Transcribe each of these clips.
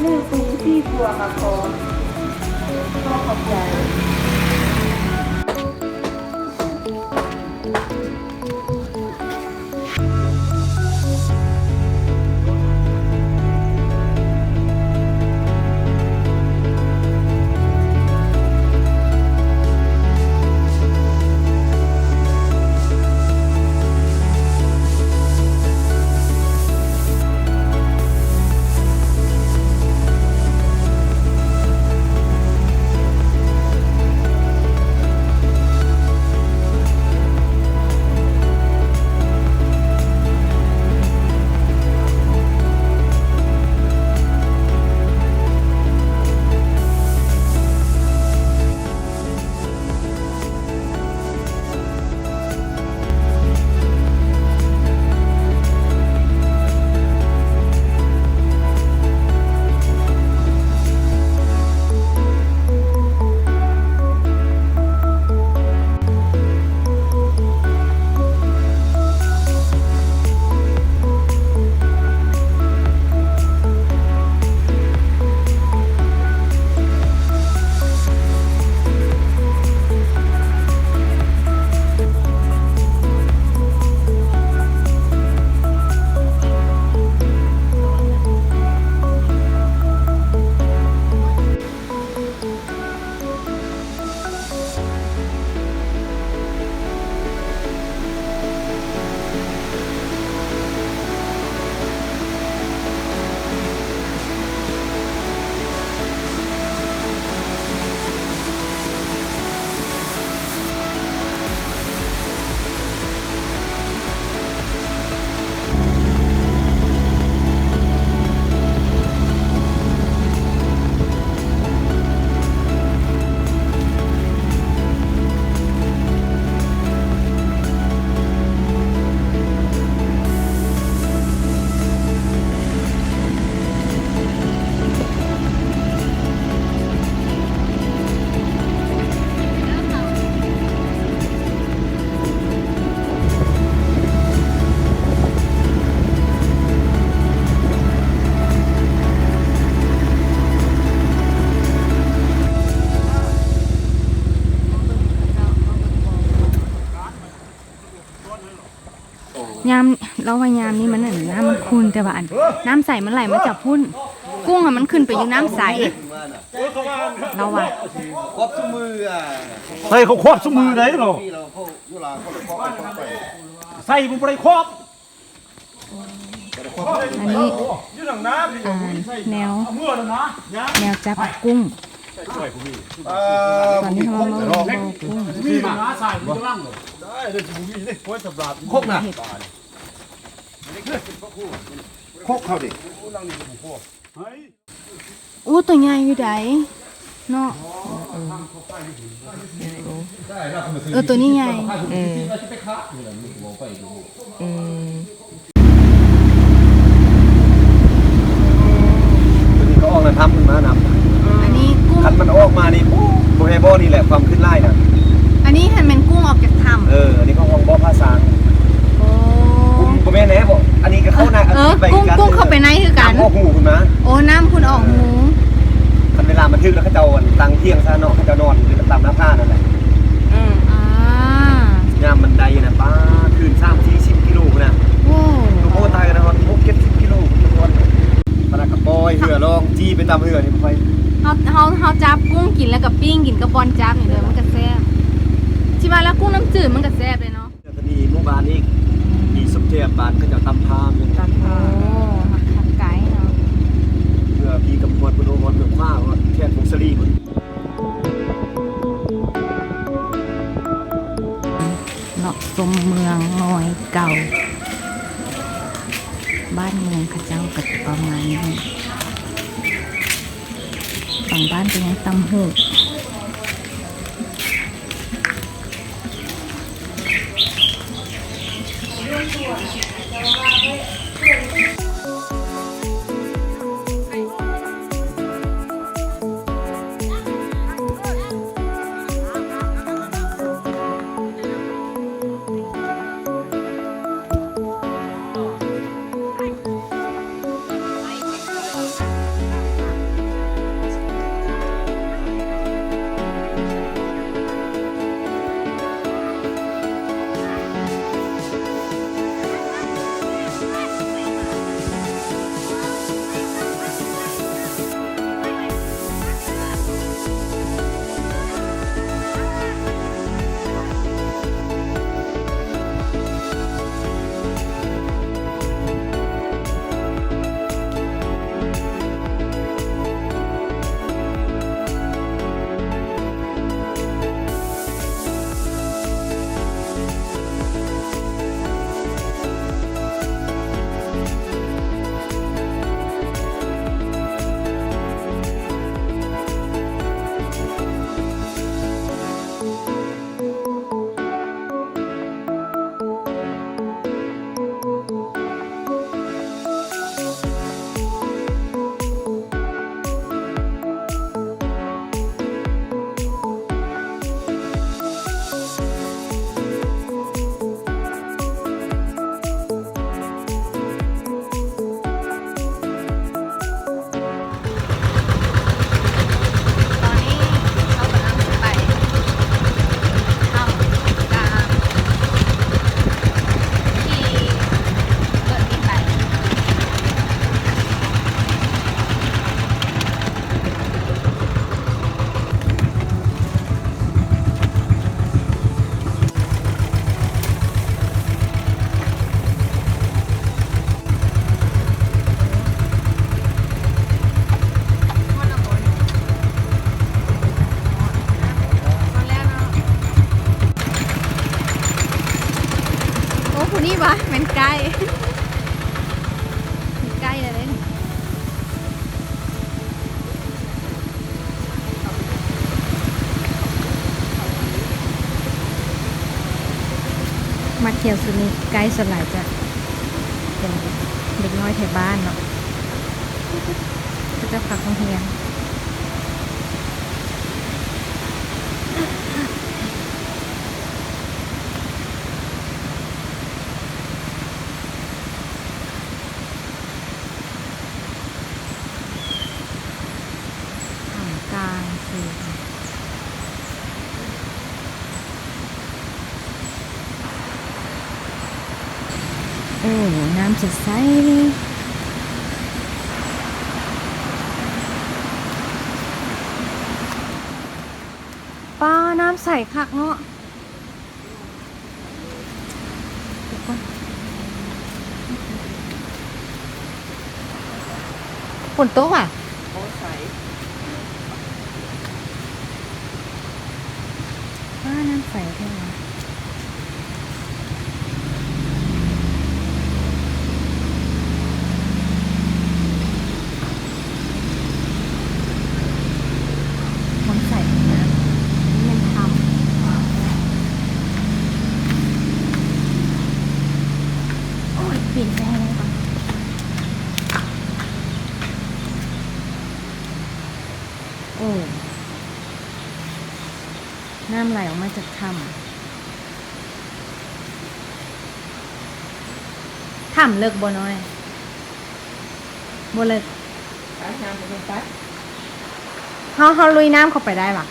ໜຶ່ງຖົງສີ່ຕົວກະພໍ ຂໍຂອບໃຈ. ຍາມ ລາວວ່າຍາມນີ້ມັນ ອັນ ນ້ຳມັນຂຸ່ນ ແຕ່ວ່າ ອັນ ນ້ຳໃສມັນໄຫຼມາຈາກພຸ້ນ. ກຸ້ງ ອະ ມັນຂຶ້ນໄປຢູ່ນ້ຳໃສ ລາວວ່າ. ຄວບຊຸມື້ ອະ ໃສ່ເຂົາຄວບຊຸມື້ໃດເນາະ ໃສ່ບໍ່ໄດ້ຄວບ. ອັນນີ້ ອ່າ ແນວ ແນວຈັບກຸ້ງ. ຕອນນີ້ເຮົາມາເບິ່ງບໍ່ກຸ້ງ ຄົກນະ ຄົກເຂົາເດ້. ໂອ້ ຕົວໃຫຍ່ຢູ່ໃດເນາະ. ເອີ ເອີ ໂອ້ ເອີ ຕົວນີ້ໃຫຍ່. ເອີ ເອີ ຕົວນີ້ກໍອອກໃນຖ້ຳຂຶ້ນມານຳ. ອັນນີ້ກຸ້ງ ຄັນມັນອອກມານີ້ ໂອ້ ບໍ່ແຮ່ບໍ່ນີ້ແຫຼະ ຄວາມຂຶ້ນຫຼາຍນະ. ອັນນີ້ຫັ້ນແມ່ນກຸ້ງອອກຈາກຖ້ຳ. ເອີ ອັນນີ້ເຂົາຮ້ອງບໍ່ຜາສາງ. ໂອ້ ກຸ້ງ ບໍ່ແມ່ນແນ່ບໍ່ ອັນນີ້ກໍເຂົ້າໃນ ເອີ ກຸ້ງ ກຸ້ງເຂົ້າໄປໃນຄືກັນ ນ້ຳອອກຫູພຸ້ນນະ. ໂອ້ ນ້ຳພຸ້ນອອກຫູ. ຄັນເວລາມັນຖືກແລ້ວ ເຂົາເຈົ້າຕັ້ງຖຽງຊະເນາະ ເຂົາເຈົ້ານອນຢູ່ຕາມໜ້າຜານັ້ນແຫຼະ. ອືມ ອ່າ ຍາມມັນໄດ້ນະ ປ້າ ຄືນສາມສີ່ສິບກິໂລພຸ້ນນະ. ໂອ້ ໂອ້ ຕາຍແລ້ວ ຫົກເຈັດສິບກິໂລພຸ້ນນະ. ຂະໜາດກະປ່ອຍເຮືອລອງຈີ່ໄປຕາມເຮືອນີ້ ບໍ່ຄ່ອຍ. ເຮົາ ເຮົາ ເຮົາຈັບກຸ້ງກິນ ແລ້ວກໍປີ້ງກິນກັບບ່ອນຈັບນີ້ເດີ ມັນກໍແຊບ. ຊິວ່າແລ້ວ ກຸ້ງນ້ຳຈືດມັນກໍແຊບເດ້ເນາະ. ແລ້ວກໍມີໝູ່ບ້ານອີກ ມີສົມແທບ ບ້ານເຂົາເຈົ້າຕຳພາແມ່ນ. ຕຳພາ ໂອ້ ທາງໄກເນາະ ເພື່ອພີກຳມວນພຸ້ນ ຮອດເມືອງຂວາງ ຮອດແຂວງຜົ້ງສາລີພຸ້ນ. ເລາະຊົມເມືອງງອຍເກົ່າ ບ້ານເມືອງເຂົາເຈົ້າກໍປະມານນີ້. ບາງບ້ານກໍຍັງຕຳຫູກ. ດຽວຊຸດນີ້ໃກ້ສ່ວນຫຼາຍຈະເປັນເດັກນ້ອຍໄທບ້ານເນາະ ເຂົາເຈົ້າພັກໂຮງຮຽນ. ຖ້ຳກາງເຂດ ໂອ້ ນ້ຳໃສໆ ນີ້ ປ້າ ນ້ຳໃສຄັກເນາະ. ຝົນຕົກຫວາ? ໂອ້ ໃສ. ປ້າ ນ້ຳໃສແທ້ຫວາ? ນ້ຳໃສຂະໜາດ ນີ້ແມ່ນຖ້ຳ. ໂອ້ຍ ປີນໄປທາງນັ້ນກ່ອນ. ໂອ້ ນ້ຳໄຫຼອອກມາຈາກຖ້ຳ. ຖ້ຳເລິກບໍ່ນ້ອຍ? ບໍ່ເລິກ. ໄປ ຍ່າງໄປເບິ່ງໄປ. ເຮົາ ເຮົາລຸຍນ້ຳເຂົ້າໄປໄດ້ຫວາ?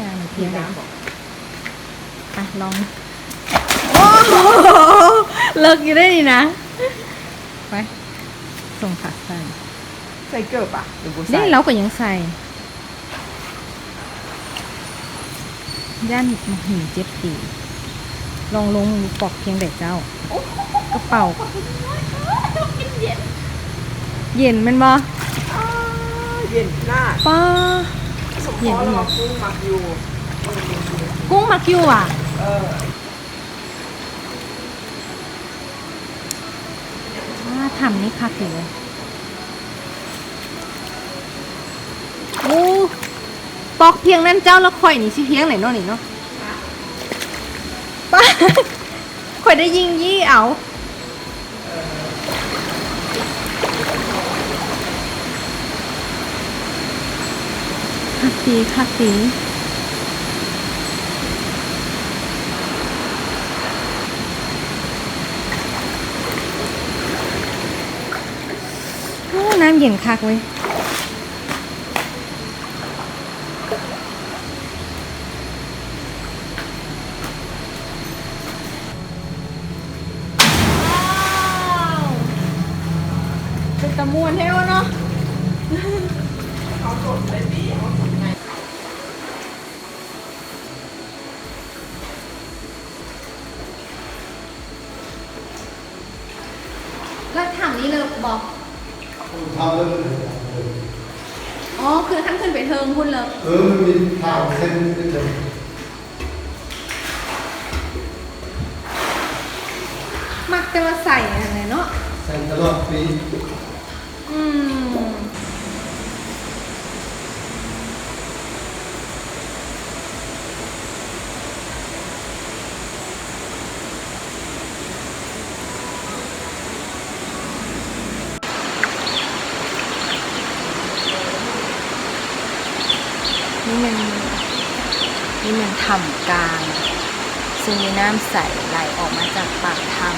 ຍ່າງໄປພຽງໃດ. ໄປ ລອງ. ໂອ້ໂຫ ເລິກຢູ່ເດ້ນີ້ນະ. ໄປ ສົ່ງຂາສັ້ນ. ໃສ່ເກີບປະ ຫຼືບໍ່ໃສ່? ເດ້ ລາວກໍຍັງໃສ່. ຢ້ານໝາກຫຸ່ງເຈັບຕີນ. ລອງລົງປອກພຽງໃດເຈົ້າ. ໂອ້ ກະເປົາ. ເຢັນ ເຢັນແມ່ນບໍ່? ອ້າ ເຢັນຂະໜາດ. ປ້າ ສົມພໍແລ້ວວ່າກຸ້ງມັກຢູ່. ກຸ້ງມັກຢູ່ຫວາ? ເອີ. ວ້າ ຖ້ຳນີ້ຄັກດີເລີຍ. ໂອ້ ປອກພຽງນັ້ນເຈົ້າ ແລ້ວຂ້ອຍນີ້ຊິພຽງໃດເນາະນີ້ເນາະ. ປ້າ ຂ້ອຍໄດ້ຍິງຢີ້ເອົາ. ຄັກດີ ຄັກດີ. ໂອ້ ນ້ຳເຢັນຄັກເວີຍ. ເປັນຕາມ່ວນແທ້ວະເນາະ. ແລ້ວຖ້ຳນີ້ເລິກບໍ່? ຖ້ຳເລິກ. ອໍ ຄືຄັນຂຶ້ນໄປເທິງພຸ້ນເລິກ. ເອີ ມັນມີທາງເສັ້ນຂຶ້ນເທິງ. ມັກແຕ່ວ່າໃສຫັ້ນແຫຼະເນາະ. ໃສຕະຫຼອດປີ. ອືມ. ນີ້ແມ່ນ ນີ້ແມ່ນຖ້ຳກາງ ເຊິ່ງມີນ້ຳໃສໄຫຼອອກມາຈາກປາກຖ້ຳ.